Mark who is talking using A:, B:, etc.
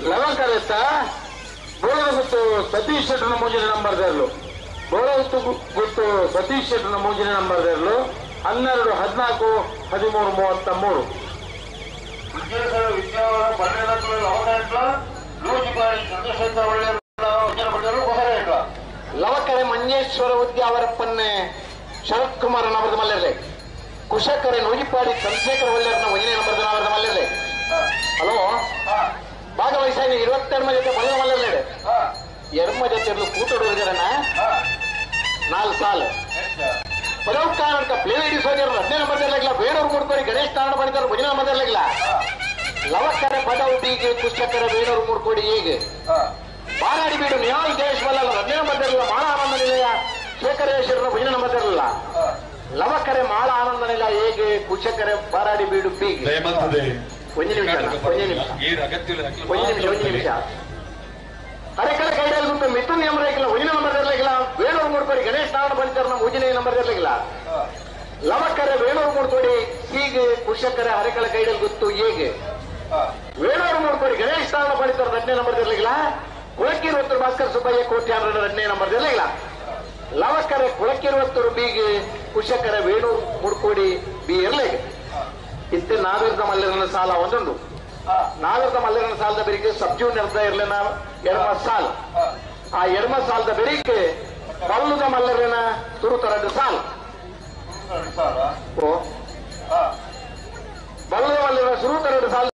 A: ಲವಕರೆತ್ತ ಬೋಳಗುತ್ತು Satish ಶೆಟ್ಟನ ಮೂಜಿನ number ದೇರ್ಲು ಬೋಳಗುತ್ತು ಗುತ್ತು Satish ಶೆಟ್ಟನ ಮೂಜಿನ number ದೇರ್ಲು 12 14 13 33
B: ಲವಕರೆ Manjeshwar ಉದ್ಯಾವರಪ್ಪನ್ನೇ Sharath Kumar ನವರದ ಮಲ್ಲರ್ಲೆ ಕುಶಕರೆ ನೂಜಿಪಾಡಿ Chandrashekara ಒಳ್ಳೆಯರ್ನ ಒಂದನೇ number ಅವರದ ಮಲ್ಲರ್ಲೆ hello ಭಾಗವಹಿಸಾಗಿ 22 ಜೊತೆ ಬಲ್ಲ ಮಲ್ಲರ್ಲೆ ಎರ್ಮ ಜೊತೆ ಕೂತೊಡುವುದರನ್ನ 4 ಸಾಲು ಪದವು ಪ್ಲೇಡಿ ಸೋಜರು 15 ನಂಬರ್ ಇರಲಿಲ್ಲ ಬೇಡೂರು ಮೂಡ್ಕೋರಿ ಗಣೇಶ್ ತಾರಣ ಮಾಡಿದ್ದಾರೆ ಭಜನ ನಂಬರ್ ಇರಲಿಲ್ಲ ಲವಕರೆ ಪದವು ಬೀಗೆ ಕುಶಕರೆ ಬೇಡೂರು ಮೂಡ್ಕೋಡಿ ಹೇಗೆ ಬಾರಾಡಿ ಬೀಡು ನಿಹಾಲ್ ಜಯೇಶ್ ಬಲ್ಲಲ್ಲ 15 ನಂಬರ್ ಇರಲಿಲ್ಲ ಮಾಳ ಆನಂದ ನಿಲಯ ಶೇಖರೇಶ್ವರನ ಭಜನ ನಂಬರ್ ಇರಲಿಲ್ಲ ಲವಕರೆ ಮಾಳ ಆನಂದ ನಿಲಯ ಹೇಗೆ ಕುಶಕರೆ ಬಾರಾಡಿ ಬೀಡು ಬೀಗೆ ಒಂದು ನಿಮಿಷ ಒಂದು ನಿಮಿಷ ಒಂದು ನಿಮಿಷ ಒಂದು ನಿಮಿಷ ಅರೆಕಲ ಕೈಡಲ್ ಗುಟ್ಟು ಮಿಥುನ್ ಎಂ ಒಂದಿನ ನಂಬರ್ ಇರಲಿಲ್ಲ ವೇಣೂರು ಮೂಡ್ಕೋಡಿ ಗಣೇಶ್ ನಾರಾಯಣ ಪಂಡಿತರನ್ನ ಮೂಜಿನ ನಂಬರ್ ಇರಲಿಲ್ಲ ಲವಕರೆ ವೇಣೂರು ಮೂಡ್ಕೋಡಿ ಹೀಗೆ ಕುಶಕರೆ ಅರೆಕಲ ಕೈಡಲ್ ಗುತ್ತು ಹೇಗೆ ವೇಣೂರು ಮೂಡ್ಕೋಡಿ ಗಣೇಶ್ ನಾರಾಯಣ ಪಂಡಿತರ 2ನೇ ನಂಬರ್ ಇರಲಿಲ್ಲ ಕುಳಕಿರುವತ್ತೂರು ಭಾಸ್ಕರ್ ಸುಬ್ಬಯ್ಯ ಕೋಟ್ಯಾನ್ 2ನೇ ನಂಬರ್ ಇರಲಿಲ್ಲ ಲವಕರೆ ಕುಳಕಿರುವತ್ತೂರು ಬಿಗೆ ಕುಶಕರೆ ವೇಣೂರು ಮೂಡ್ಕೋಡಿ ಬಿ ಇರಲಿಲ್ಲ ಇತ್ತೆ ನಾವಿರ್ದ ಮಲ್ಲರನ ಸಾಲ ಒಂದೊಂದು ನಾವಿರ್ದ ಮಲ್ಲರನ ಸಾಲದ ಬೆರಿಗೆ ಸಬ್ ಜೂನಿಯರ್ ಇರ್ಲಿನ ಎಡಮ ಸಾಲ್ ಆ ಎಡಮ ಸಾಲದ ಬೆರಿಗೆ ಬಲ್ಲುದ ಮಲ್ಲರನ ತುರುತರಡು ಸಾಲ್ ಓ ಬಲ್ಲುದ ಮಲ್ಲರ ಸುರುತರಡು ಸಾಲ.